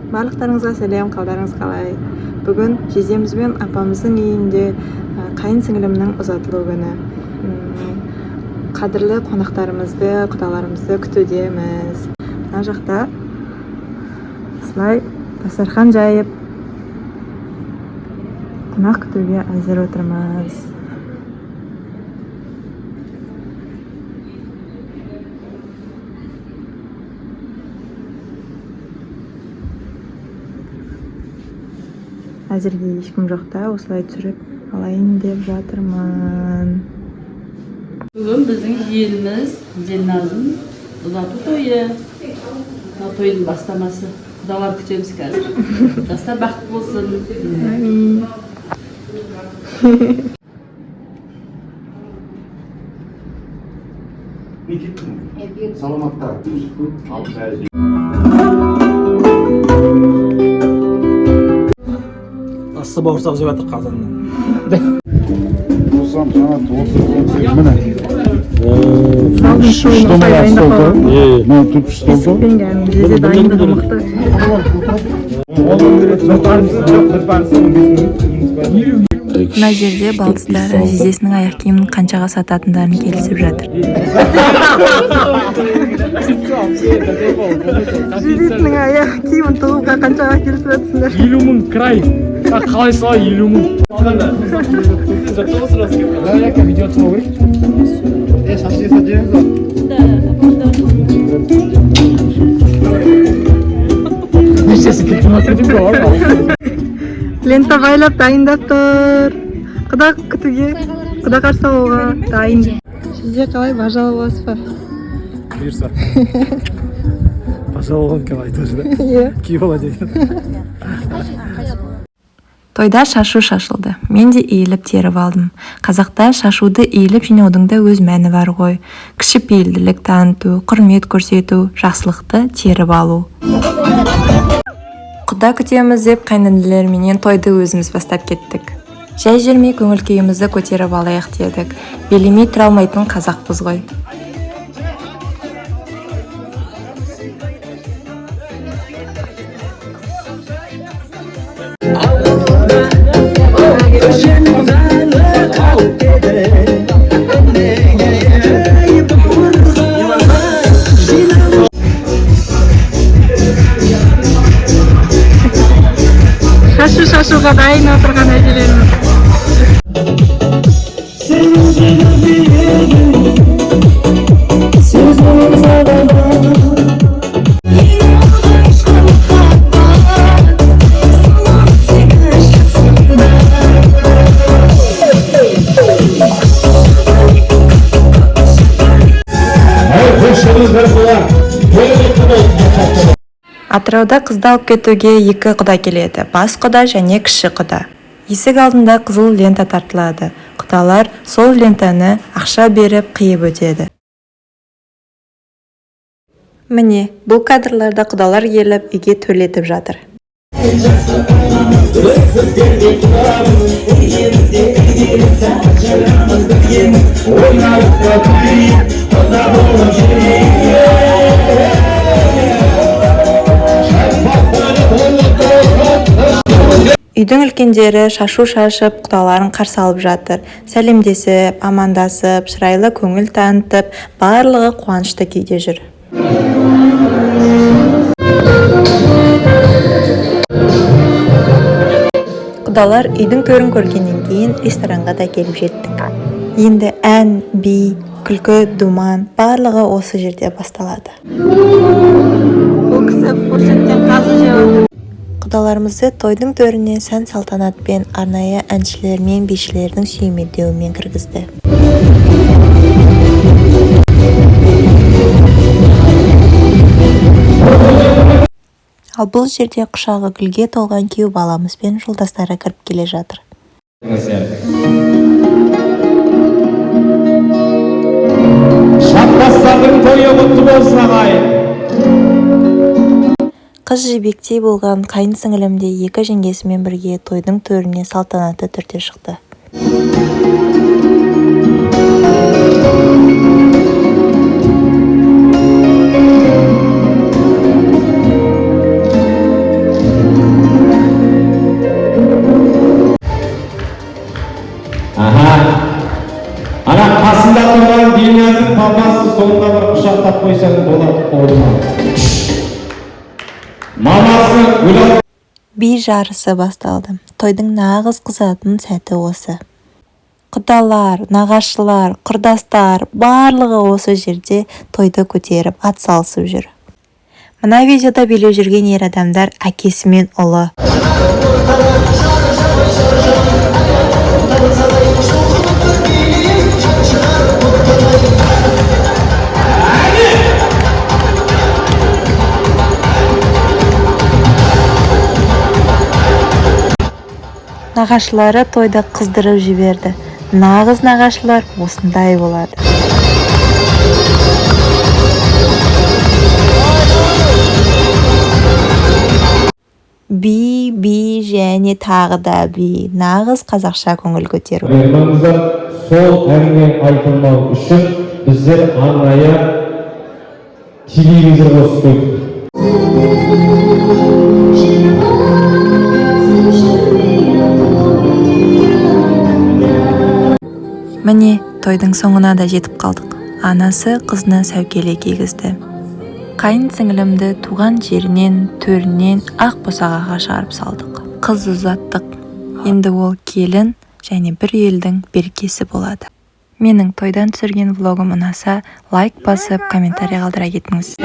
Барлықтарыңызға сәлем, қалдарыңыз қалай? Бүгін жездеміз бен апамыздың үйінде қайын сіңілімнің ұзатылу күні. Қадірлі қонақтарымызды, құдаларымызды күтудеміз. Мына жақта осылай дастархан жайып, қонақ күтуге әзір отырмыз. Әзірге ешкім жоқ та, осылай түсіріп алайын деп жатырмын. Бүгін біздің жиеніміз Дильназдың ұзату тойы. Мына тойдың бастамасы. Құдалар күтеміз қазір. Жастар бақытты болсын. Әмин. Саламаттар. Ыссы бауырсақ жеп жатыр қазаннан. Болсам сағат 30-18, міне. Залдың Үш шоуын осылай домалақ дайындап стол тұр. қойған. Мына төрт стол тұр. Есікпен кәдімгі жезде дайындығы мықты. Мына жерде балдыздары жездесінің аяқ киімін қаншаға сататындарын келісіп жатыр. Жездесінің аяқ киімін тығуға қаншаға келісіп жатсыңдар? 50 000 край. Қалай солай 50 000. Лента байлап дайындап тұр. Құда күтуге, құда қарсы алуға дайын. Сізде қалай, бажалы боласыз ба? Бұйырса. Пошел вон қалай тоже, да? Иә. Күйеу бала деген. Тойда шашу шашылды. Мен де иіліп теріп алдым. Қазақта шашуды иіліп жинаудың да өз мәні бар ғой. Кішіпейілділік таныту, құрмет көрсету, жақсылықты теріп алу. Құда күтеміз деп қайнінілерменен тойды өзіміз бастап кеттік. Жай жүрмей көңіл күйімізді көтеріп алайық дедік. Билемей тұра алмайтын қазақпыз ғой. Шашу шашуға дайын отырған әжелеріміз. Атырауда қызды алып кетуге екі құда келеді. Бас құда және кіші құда. Есік алдында қызыл лента тартылады. Құдалар сол лентаны ақша беріп қиып өтеді. Міне, бұл кадрларда құдалар келіп үйге төлетіп жатыр. Үйдің үлкендері шашу шашып, құдаларын қарсы алып жатыр. Сәлемдесіп, амандасып, шырайлы көңіл танытып, барлығы қуанышты күйде жүр. Құдалар үйдің төрін көргеннен кейін ресторанға да келіп жеттік. Енді ән, би, күлкі, думан барлығы осы жерде басталады. Бұл кісі фуршеттен қазы жеп отыр. Құдаларымызды тойдың төріне сән салтанатпен арнайы әншілер мен бишілердің сүйемелдеуімен кіргізді. Ал бұл жерде құшағы гүлге толған күйеу баламыз бен жолдастары кіріп келе жатыр. Шаппастардың тойы құтты болсын, ағайын. Қыз жібектей болған қайын сіңілім де екі жеңгесімен бірге тойдың төріне салтанатты түрде шықты. Елназдың папасы, сонда бір құшақтап қойсаң болады қолына. Мамасы Гүл. Би жарысы басталды. Тойдың нағыз қызатын сәті осы. Құдалар, нағашылар, құрдастар, барлығы осы жерде тойды көтеріп, ат салысып жүр. Мына видеода билеп жүрген ер адамдар әкесі мен ұлы. Нағашылары тойды қыздырып жіберді. Нағыз нағашылар осындай болады. Би, би және тағы да би. Нағыз қазақша көңіл көтеру. Айырмаңыздар, сол әңгіме айтылмау үшін біздер арнайы телевизор қосып қойдық. Міне, тойдың соңына да жетіп қалдық. Анасы қызына сәукеле кигізді. Қайын сіңілімді туған жерінен, төрінен ақ босағаға шығарып салдық. Қыз ұзаттық. Енді ол келін және бір елдің берекесі болады. Менің тойдан түсірген влогым ұнаса, лайк басып, комментарий қалдыра кетіңіз.